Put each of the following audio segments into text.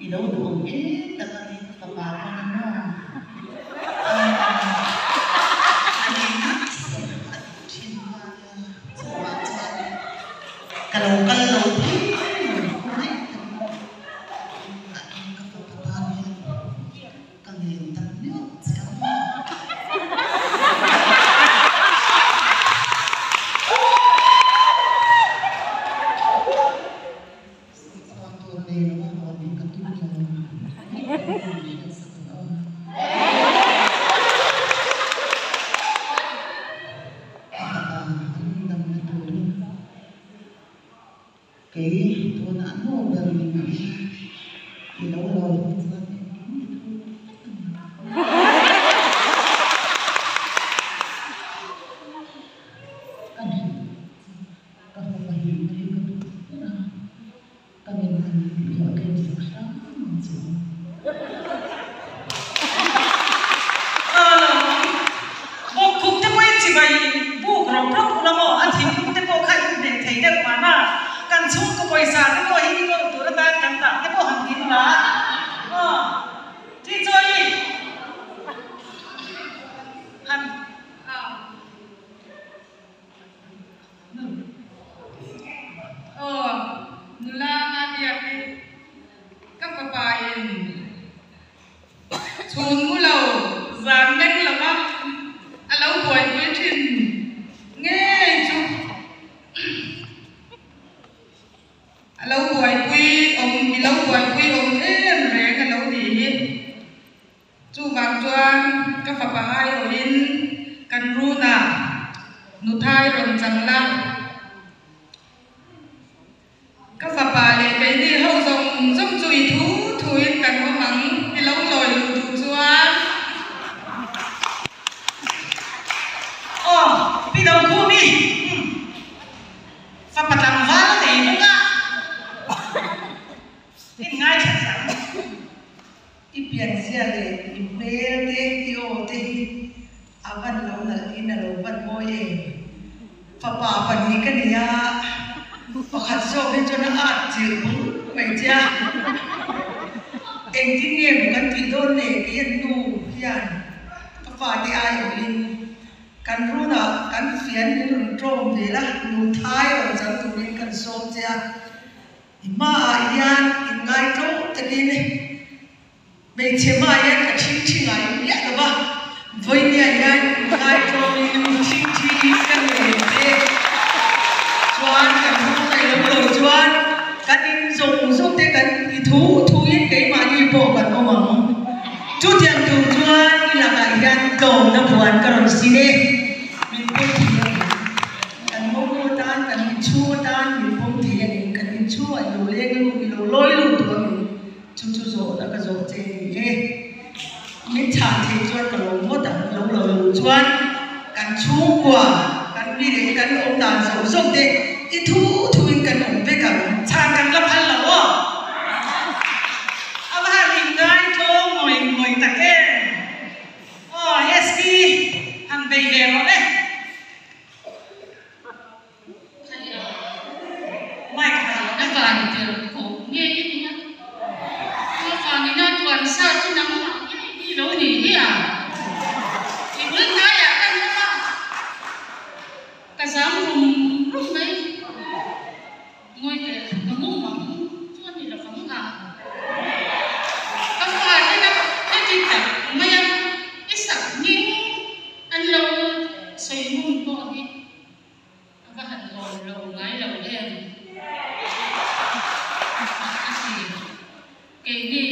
I lo duh awm em tak a ni ka fapa pawn a maw? A ni ngat a duh thin kha nia chuvang chuan ka lo kal lo phei lo khawngaih takin ka fapa tan hian Ka ngen tak meuh che a maw? Chhuan tur nei lo a hawn hi ka tum lo. Min lo hmuh hriat sak lo. A fapa a lungdamna turin Kei tunah nu ber min i lo lawi hun chuan engkim i thu vek a ni. Ka hrilh chu ka fapa hi na hi ka duh ber a, ka min han hlawhtlin sak hram ang che u. Bawk khuk te pawhin chibai buk rawp rawp ula maw, a thinlung te pawh kha inhmeh thei deuh mahna kan chhungkaw pawisa te pawh hi i kawl tur atan kan dah te pawh han ti ula aw ti chawi han Aw nula nga biak hi ka fapa in Chhun mu lo, zan meng lo a, a lo buaipui thin ngei chu a lo buaipui awm, i lo buaipui awm em reng a lo ni hi. Chuvang chuan ka fapa haiawhin kan runah nuthai rawn chang la. Ka fapa leh keini ho zawng zawng chu i thu thuin kan awm ang i lo lawi luh duh chuan. Aw, Pi Dokhumi, umm, fapa tlangval a nei bawk a, in ngaithla thiam. I pianzia leh i hmel te, i aw te hi a van lo nalh in a lo van mawi em? Fapa pahnih ka nei a, pakhat zawk hi chuan a at chilh bur mai che a, engtin nge maw kan tih dawn le kei an nu hian ka fate aiawhin kan runah kan fian min rawn ṭawm vel a, nu thai rawn chang turin kan sawm che a. I hmaah hian inngaitlo takin hmeichhe hmaah hian ka thingthi ngai miah lo va, vawinia hian inngaitloin thingthi ka nei che chuan kan hmang ngai lo lo chuan kan in zawng zawng te kan i thu thuin keimahni pawh kan awm ang. Chutiang tur chuan i lakah hian tlawmna buan ka rawn sin e, min pawm thei a ni. Kan mawmu atan, kan inchhung atan min pawm thei a ni. Kan inchhungah i lo leng lut, i lo lawi lut duh ang em? Chu chu zawhna ka zawh che ni e. Min chhan thei chuan ka lo ngawt ang, lo lo luh chuan kan chhungkua, kan mi leh kan awm dan zawk zawk te i thu thuin kan awm vek ang. Chhan kan la phal lo aw. A va han inngaitawng ngawih ngawih tak em. Aw SP han bei ve rawh le. Mic han lo A van tirh khawp nge i ni a? Chuvangin a tuan sa chu nangmah ngei hi lo ni hi a? I bul hnaiah ka awm a, ka zam rum rum mai. Ngawi teh, ka mum ang chu a ni lovang a. Ka fa te na heti tak mai a, i sak hming an lo sawi ngun pawh hi a va han awm lo ngai lo em a ti. Keini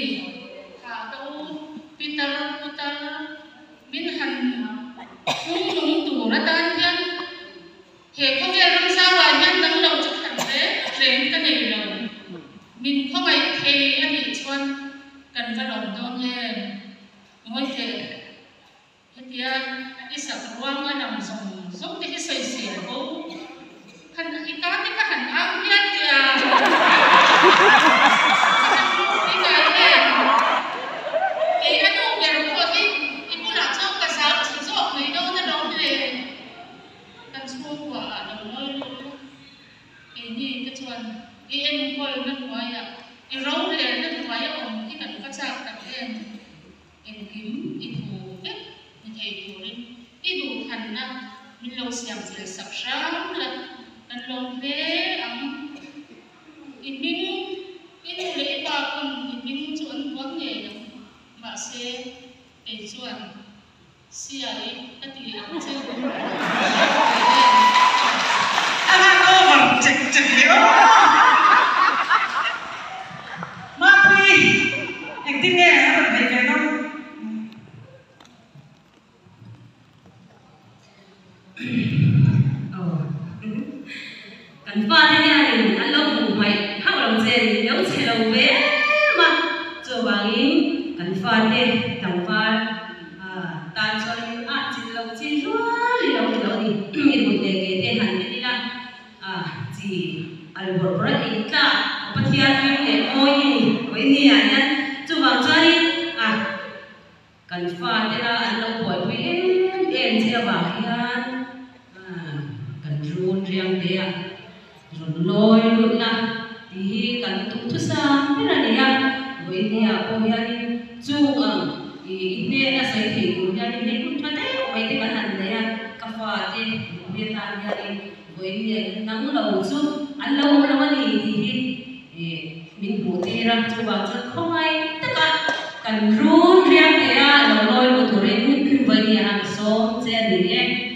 kha ka u Peter putar min han phung nung tur atan hian He khawvel ramzauah hian dang lo chu khat reng reng ka nei lo. Min khawngaih thei a nih chuan kan va lawm dawn em? Ngawi teh, hetia i sak ruang a lang zawng zawng te hi sawisel bo khan i ta te ka han au hian tia i ngai em? Kei a nu ber pawh hi i bulah chuan ka zau chhe zawk mai dawn alawm le. Kan chhungkua ah lo lawi lut a, keini te chuan i enkawl na hnuaiah I rorelna hnuaia awm hi kan va chak tak em? Engkim i thu vek ni thei turin i duhthlanna min lo siam fel sak hram la, kan lawm hle ang. I hming, i nu leh i pa pawn i hming chu an huam ngei ang, mahse kei chuan Siai ka ti ang che. A han over chek chek ve aw. Mapui, engtin nge a rawn beih ve dawn? Aw. Kan fate hianin an lo hmuh hmaih hauh lo che ni, lo chhe lo ve em a, chuvangin kan fate tlangval tan chuanin a chil lo chi hlual i lo ti lo a ni. I kut leh ke te han en ila chi al bawrh bawrh a ei tlak Pathian hming leh mawi i ni, hawi ni ah hian chuvang chuanin a. Kan fate la an lo buaipui em em che avang hian kan run riang te a, rawn lawi lutna tih hi kan duhthusam ber a ni a, vawinia pawh hianin chung ang i hnena sawi thei tur hianin hei hun tha deuh mai te kan han nei a, ka fate nupui atan hianin vawinia in nang lo chu an lo awm lo a ni tih hi Min hmuh tir a, chuvang chuan khawngaih taka kan run riang te a lo lawi lut turin vawinia han sawm che a ni e.